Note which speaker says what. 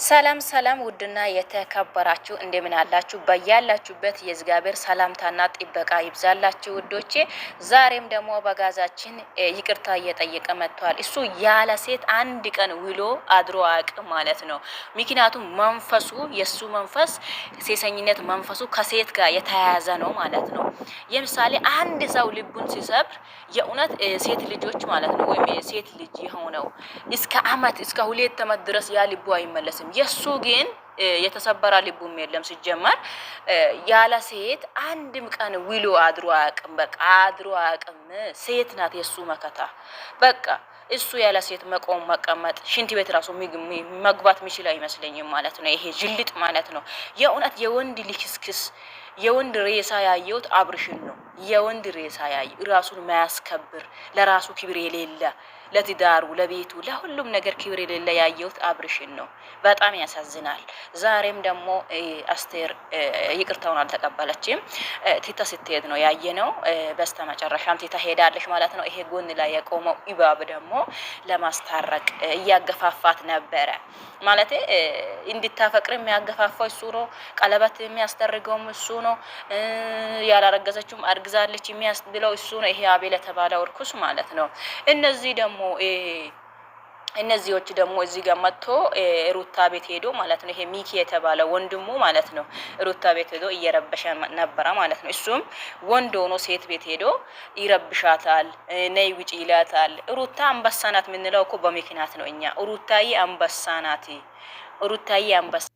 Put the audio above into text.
Speaker 1: ሰላም ሰላም፣ ውድና የተከበራችሁ እንደምን አላችሁ? በያላችሁበት የእግዚአብሔር ሰላምታና ጥበቃ ይብዛላችሁ ውዶቼ። ዛሬም ደግሞ በጋዛችን ይቅርታ እየጠየቀ መጥቷል። እሱ ያለ ሴት አንድ ቀን ውሎ አድሮ አያውቅም ማለት ነው። ምክንያቱም መንፈሱ የእሱ መንፈስ ሴሰኝነት መንፈሱ ከሴት ጋር የተያያዘ ነው ማለት ነው። የምሳሌ አንድ ሰው ልቡን ሲሰብር የእውነት ሴት ልጆች ማለት ነው ወይም ሴት ልጅ የሆነው እስከ አመት እስከ 2 አመት ድረስ ያ ልቡ አይመለስም። የእሱ ግን የተሰበረ ልቡም የለም። ሲጀመር ያለ ሴት አንድም ቀን ውሎ አድሮ አያውቅም። በቃ አድሮ አያውቅም። ሴት ናት የእሱ መከታ። በቃ እሱ ያለ ሴት መቆም፣ መቀመጥ፣ ሽንት ቤት ራሱ መግባት የሚችል አይመስለኝም ማለት ነው። ይሄ ጅልጥ ማለት ነው። የእውነት የወንድ ልክስክስ የወንድ ሬሳ ያየሁት አብርሽን ነው። የወንድ ሬሳ ያየ ራሱን ማያስከብር ለራሱ ክብር የሌለ ለትዳሩ፣ ለቤቱ፣ ለሁሉም ነገር ክብር የሌለ ያየሁት አብርሽን ነው። በጣም ያሳዝናል። ዛሬም ደግሞ አስቴር ይቅርታውን አልተቀበለችም። ቲታ ስትሄድ ነው ያየነው። በስተ መጨረሻም ቲታ ሄዳለች ማለት ነው። ይሄ ጎን ላይ የቆመው እባብ ደግሞ ለማስታረቅ እያገፋፋት ነበረ። ማለት እንድታፈቅር የሚያገፋፋው እሱ ነው። ቀለበት የሚያስደርገውም እሱ ነው። ያላረገዘችውም አርግዛለች የሚያስብለው እሱ ነው። ይሄ አቤል የተባለው እርኩስ ማለት ነው። እነዚህ ደግሞ እነዚዎች ደግሞ እዚህ ጋር መጥቶ ሩታ ቤት ሄዶ ማለት ነው። ይሄ ሚኪ የተባለ ወንድሙ ማለት ነው። ሩታ ቤት ሄዶ እየረበሸ ነበረ ማለት ነው። እሱም ወንድ ሆኖ ሴት ቤት ሄዶ ይረብሻታል፣ ነይ ውጪ ይላታል። ሩታ አንበሳ ናት የምንለው እኮ በምክንያት ነው። እኛ ሩታዬ አንበሳ ናት፣ ሩታዬ አንበሳ